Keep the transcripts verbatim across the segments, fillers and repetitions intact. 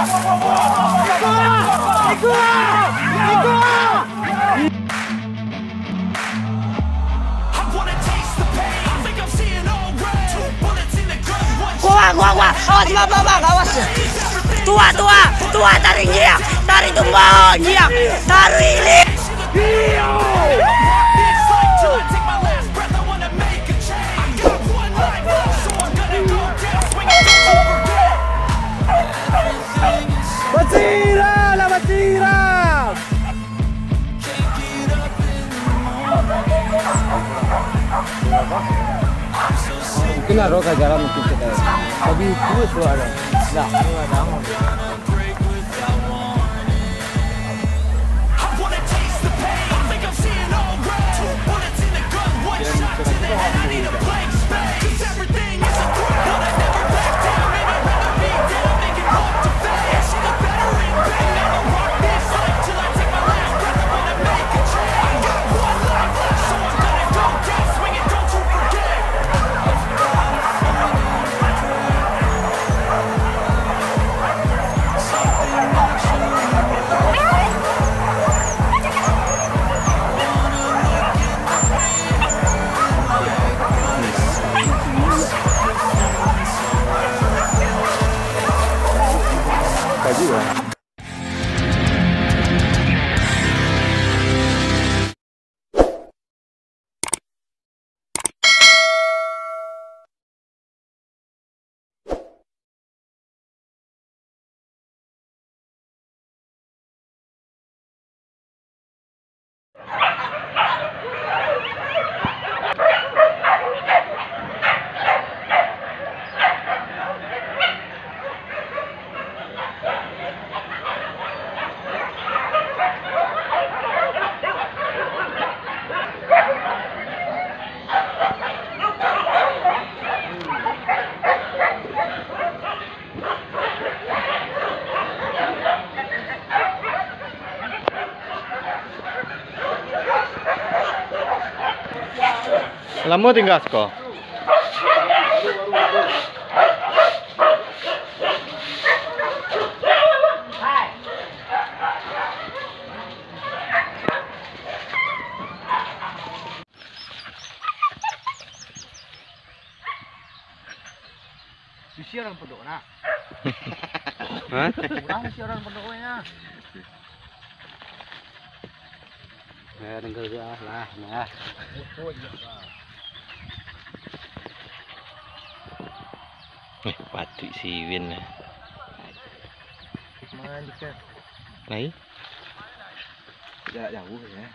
Kuat, kuat, kuat. Awas, bang, bang, bang, awas. Tua, tua, tua, tarik nyiak, tarik tumbang, nyiak, tarik ilik. Basiram lah, basiram! Mungkin lah roh ka jalan mungkin kita. Tapi itu suara. Dah, ini ada angin. Lamo tingga siko? Isi urang pondok nah. Hah? Urang isi urang pondok weh nah. Ya, dengar dulu ah, nah, nah. Eh, patuik si Win nah. Mana dekat? Lai? Jarak jauh ya.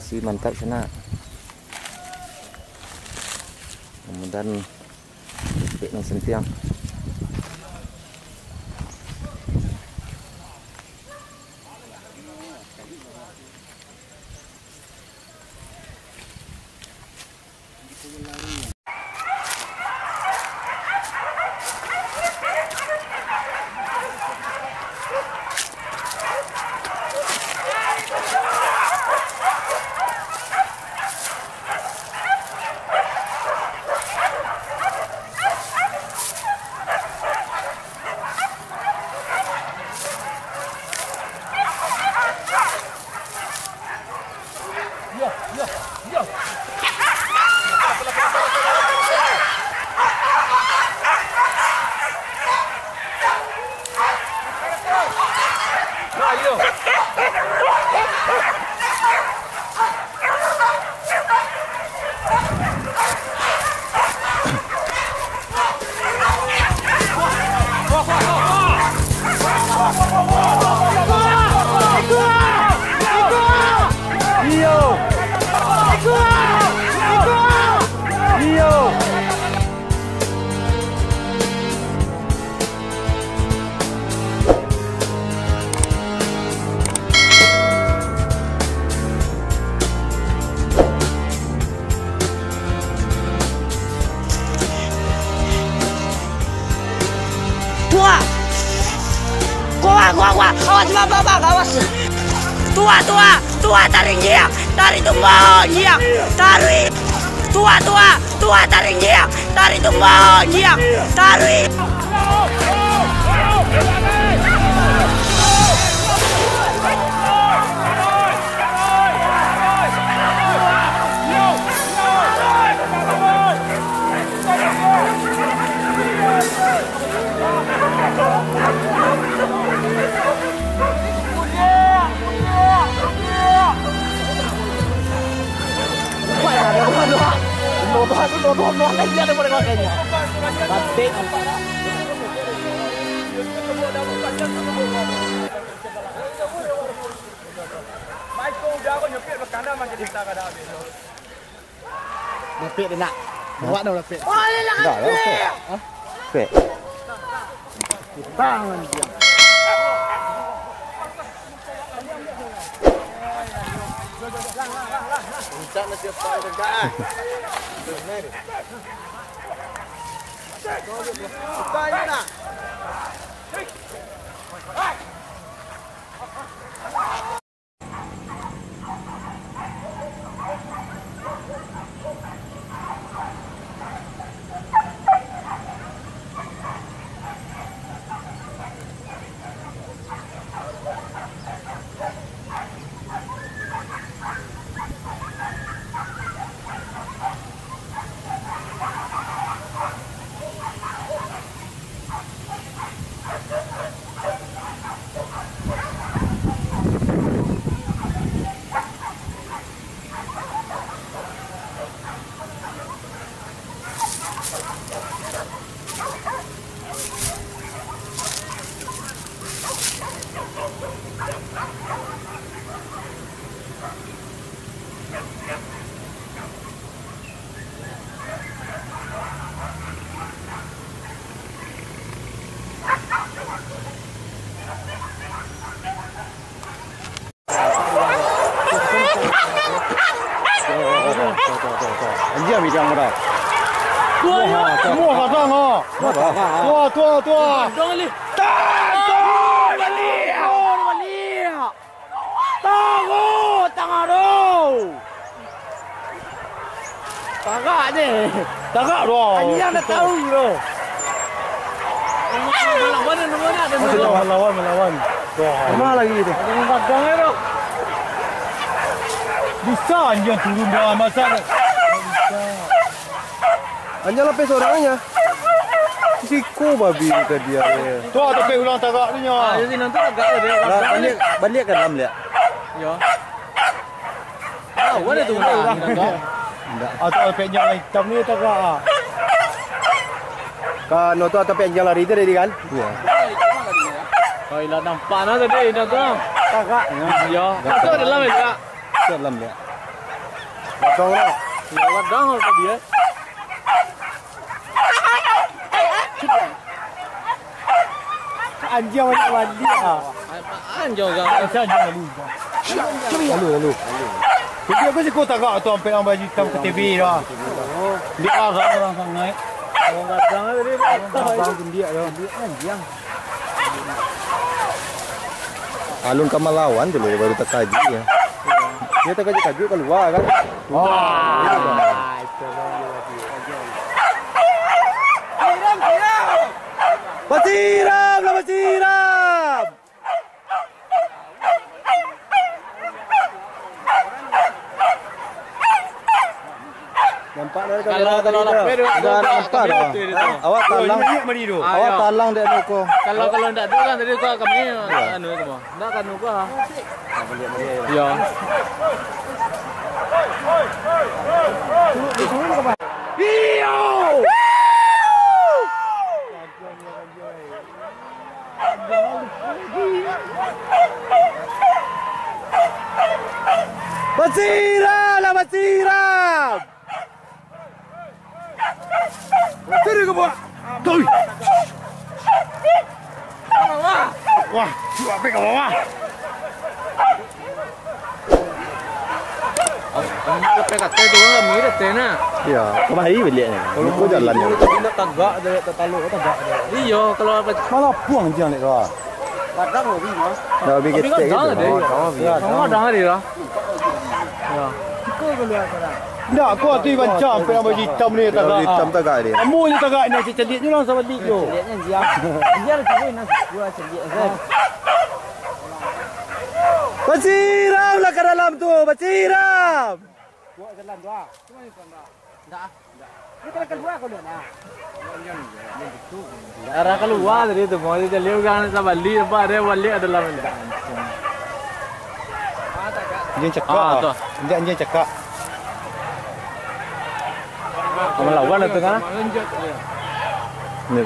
Si mantap sana. Mudah-mudahan pek nan sentiang. Tua! Kuat, kuat, kuat! Awas, bang, bang, bang, awas! Tua, tua! Tua, tarik, jiang! Tarik tumbang, jiang! Tarik! Tua, tua! Tua, tarik, jiang! Tarik tumbang, jiang! Tarik! Dapik dia nak. Buat dah dapik. Dah lah, dapik. Hah? Dapik. Tangan dia. Puncak nasi apa tegak, ah. Buka ini nak. Anjiang bidang murah. Tua, tua, tua. Tua, tua, tua. Tua, tua. Tarik baliak. Tarik baliak. Tarik, tangah tu. Tagak ni. Tagak tu. Anjiang dah tahu tu. Melawan, melawan, ada melawan. Melawan, melawan. Wah. Mana lagi tu? Ada yang gadang tu. Bisa anjiang turun dalam masa tu. Bisa. Anjiang lapeh sorang nyo. Siko babi tu tadi, ah. Tu, ah, tapi ulang tagak tu nyo. Ah, jadi nanti tagak dia. Lah, baliak, baliak ka dalam, liak. Yo. Ah, ada tu ulang. Indak. Atau pek nyo hitam ni tagak, ah. Kan tu atau pek nyo lari tu tadi kan? Iyo. Oh, ilah nampak nah tadi, dah tu. Tagak. Yo. Atau dalam, liak. Atau dalam, liak. Gadang lah. Gadang lah tadi, eh. Anjiang banyak balik ah. Anjiang, anjiang lalu. Lalu, lalu. Jadi aku siko tagak tu, sampai ang baju hitam ke T V dah. Dia lah, orang sangat. Orang gadang tadi. Orang gadang tu dia dah. Anjiang. Alun ka malawan tu leh, baru takajuik ya. Dia takajuik-kajuik kalua kan. Wah. Basiram lah, basiram. Nampak dari kamera tadi tu. Kalau lapeh tu, udah nampak dah. Awak talang. Awak talang dek tu ko. Kalau, kalau ndak tu kan tadi tu kami anu tu mah. Ndak kan tu ah. Yo. Iyo. Basiram lah, basiram! Cari ke bawah. Tui. Wah, cuak pe ka bawah. Kalau lapeh katai tu, kami dah teh nah. Iyo, kamari baliaknyo. Kalau ko jalan ni. Indak tagak, tagak, tataluk, tagak. Iyo, kalau lapeh. Malah puang jiang dek tu. Padang hobi mah. Dah hobi ketek gitu. Hobi gadang tadi. Iyo. Gadang tadi lah. Iyo. Indak, ko tu Iban Cam, sampai baju hitam ni tagak. Baju hitam tagak dia. Kamu je tagak ni, caliak je lah sabalik tu. Caliaknyo jiang. Jiang tu pun nak gua caliak kan. Basiram lah ka dalam tu, basiram. Buat jalan tu ah. Indak ah. Indak. Dia kan kalua kau lihat nah. Arah kalua tadi tu, mau dia lihat urang nak bali, apa ada balik adalah minta. Anjiang cakak. Ah, tu. Indak anjiang cakak. Malawan tu kan? Anjiang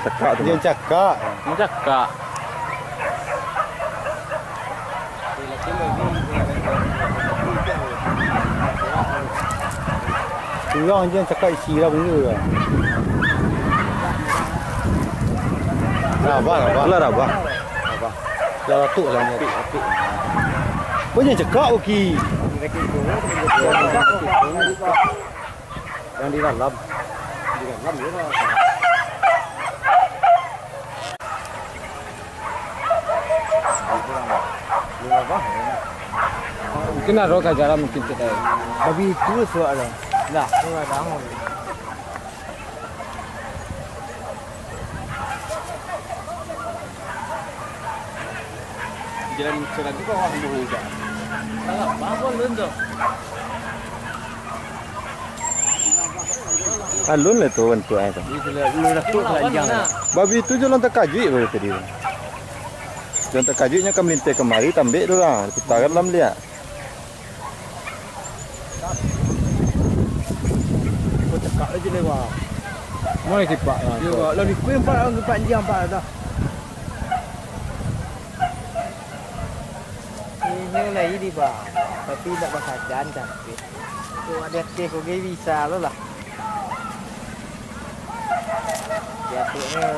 cakak tu. Anjiang cakak. Anjiang cakak. Urang je cakak isi lah benda tu. Rabah, rabah. Alah, rabah. Rabah. Lah ratuk lah ni. Banyak cakak, Oki. Yang di dalam. Di dalam je lah. Mungkin ado ka jalan mungkin cek ai. Babi itu suak dah. Dah, tu dah bangun. Jalan, jalan tu kau ambil hujan. Salah, bangun lu tu. Alun lah tu bantuak ai tu. Babi tu jalan takajuik baru tadi tu. Jalan takajuiknyo ka malinteh kamari, tambek tu lah. Putaran lah maliek. Kau cakap aja lewat. Mulai kipak lah. Yo, lah ni kuih empat, empat jam empat dah. Inyo lai di bawah, tapi indak basadan capek. Tu ado teh ko ge bisa lo lah. Jatuhnyo